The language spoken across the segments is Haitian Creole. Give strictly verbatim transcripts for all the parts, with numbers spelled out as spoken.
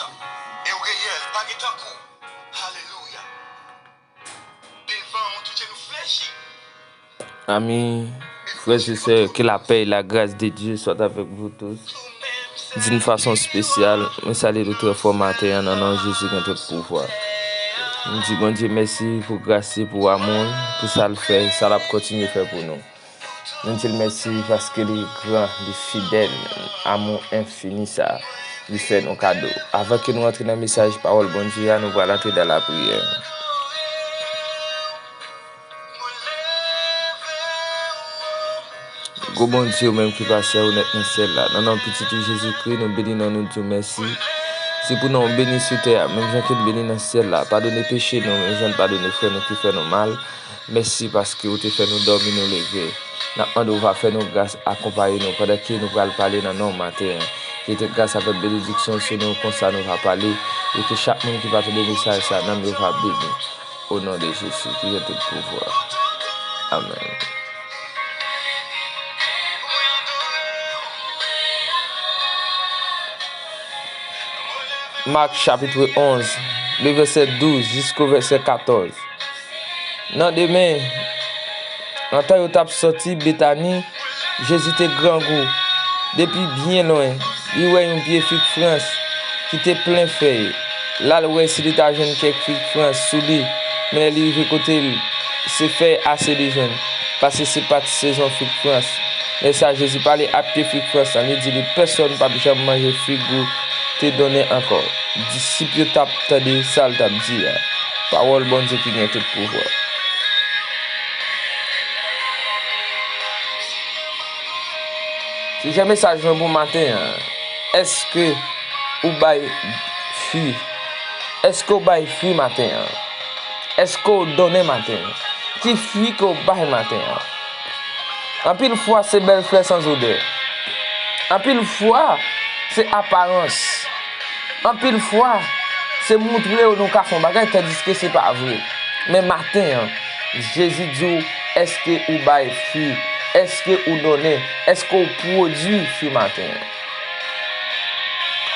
E w reyèl, pa gen tankou w. Alelouya. Devan w, tout je nou flechi. Ami, frè e sè, que la paix et la grâce de Dieu soient avec vous tous. D'une façon spéciale, mwen salye nou trè fò maten an nan non Jezi gen tout pouvwa. M di Bondye mèsi pou gras li, pou amou l, pou sa l fè, sa l ap kontinye fè pou nou. Nou di l mèsi paske li gran, li fidèl, amou enfini sa li fè nou kado. Avan ke nou antre nan mesaj pawòl Bondye a, nou pral antre dan lapriyè. Gwo Bondye, ou menm ki pase ou nèt nan syèl la, nan non Pitit ou Jezikri, nou beni non, nou di w mèsi. Se pou non w beni sou tè a, menm jan ke l beni nan syèl la. Padone peche nou, menm jan n padone frè nou ki fè nou mal. Mèsi paske ou te fè nou dòmi, nou leve. N ap mande w va fè nou gras, akonpaye nou pandan ke nou pral pale nan non w maten an. Jete gras avèk benediksyon sou nou, konsa nou va pale, e ke chak moun ki va tande mesaj sa, nanm yo va beni. O non de Jezi, ki gen tout pouvwa. Amèn. Mak chapit onz, le vèsè douz jisko vèsè katòz. Nan demen, antan yo t ap sòti Betani, Jezi te grangou. Depi byen lwen, li wè yon pye fig frans ki te plen fèy. L al wè si li ta jwenn kèk fig frans sou li, men lè li rive kote l, se fèy ase li jwenn, paske se pa t sezon fig frans. Lè sa a, Jezi pale ak pye fig frans lan, li di li, pèsonn p ap janm manje fig ou te donnen ankò. Disip yo t ap tande sa l t ap di a. Pawòl Bondye ki gen tout pouvwa. Sijè mesaj mwen pou maten an, èske ou bay fwi? Èske w bay fwi maten an? Èske w donnen maten an? Ki fwi ke w bay maten an? Anpil fwa, se bèl flè san odè. Anpil fwa, se aparans. Anpil fwa, se moutre yo nou ka fè yon bagay, tandiske se pa vre. Men maten an, Jezi di w, èske ou bay fwi? Èske ou donnen? Èske w pwodui fwi maten an?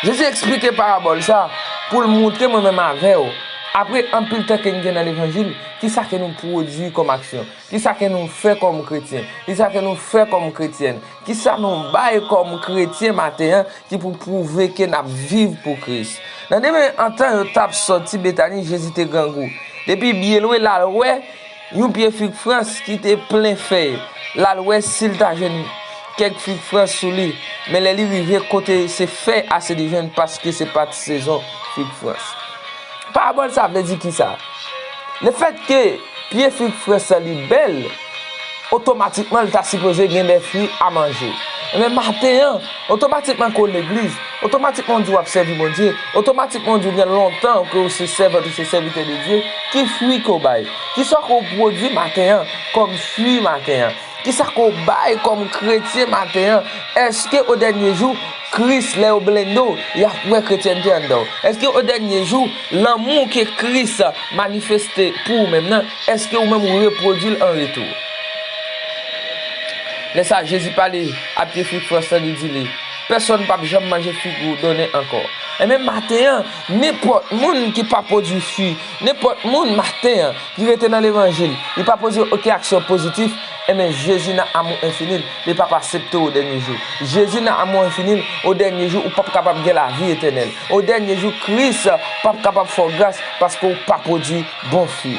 Jezi eksplike parabòl sa pou l moutre mwen menm avè w, apre anpil tan ke n gen nan levanjil, kisa ke nou pwodui kòm aksyon? Kisa ke nou fè kòm kretyen? Kisa ke nou fè kòm kretyèn? Kisa nou bay kòm kretyen maten an ki pou pwouve ke n ap viv pou Kris? Nan demen, antan yo t ap sòti Betani, Jezi te grangou. Depi byen lwen, l al wè yon pye fig frans ki te plen fèy. L al wè si l ta jwenn kèk fig frans sou li. Men lè li rive kote se fèy ase li jwenn, paske se pa t sezon fig frans. Parabòl sa vle di kisa? Lefètke pye fig frans lan li bèl, otomatikman li ta sipoze gen de fwi a manje. Men maten an, otomatikman ke w legliz, otomatikman w di w ap sèvi Bondye, otomatikman w di w gen lontan ke w se sèvant, ou se sèvitè de Dye, ki fwi ke w bay? Kisa ke w pwodui maten an kòm fwi maten an? Kisa ke w bay kòm kretyen maten an? Èske o dènye jou, Kris, lè yo blende w, y ap wè kretyènte anndan w? Èske o dènye jou, lanmou ke Kris manifeste pou ou menm nan, èske ou menm ou repwodui l an retou? Lè sa a, Jezi pale ak pye fig frans lan, li di li, pèsonn p ap janm manje fig ou donnen ankò. Enben, maten an, nenpòt moun ki pa pwodui fwi, nenpòt moun maten an, ki rete nan levanjil, li pa poze okenn aksyon pozitif, enben, Jezi nan amou enfini l, li p ap aksepte w o dènye jou. Jezi nan amou enfini l, o dènye jou, ou p ap kapab gen lavi etènèl. O dènye jou, Kris p ap kapab fè w gras paske w pa pwodui bon fwi.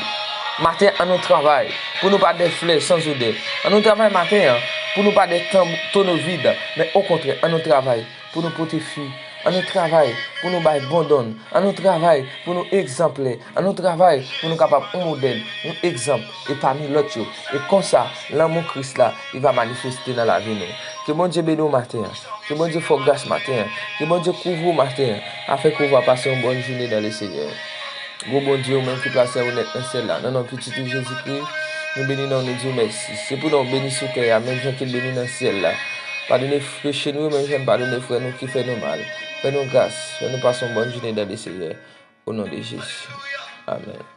Maten, ann nou travay pou nou pa de flè san odè. Ann nou travay maten an pou nou pa de tan-, tono vid, men okontrè, ann nou travay pou nou pote fwi. Ann nou travay pou nou bay bon dònn. Ann nou travay pou nou egzanplè. Ann nou travay pou nou kapab yon modèl, yon egzanp, e pami lòt yo. E konsa, lanmou Kris la, li va manifeste nan lavi nou. Ke Bondye beni w maten an. Ke Bondye fè w gras maten an. Ke Bondye kouvri w maten an. Afin ke w va pase yon bòn jounen dans le Seigneur. Gwo Bondye, ou menm ki plase ou nèt nan syèl la, nan non Pitit ou Jezikri, nou beni non w, nou di w mèsi. Se pou non w beni sou tè a, menm jan ke l beni nan syèl la. Padone peche nou yo, menm jan n padone frè nou ki fè nou mal. Fè nou gras, fè nou pase yon bòn jounen dans le Seigneur. O non de Jezi. Amèn.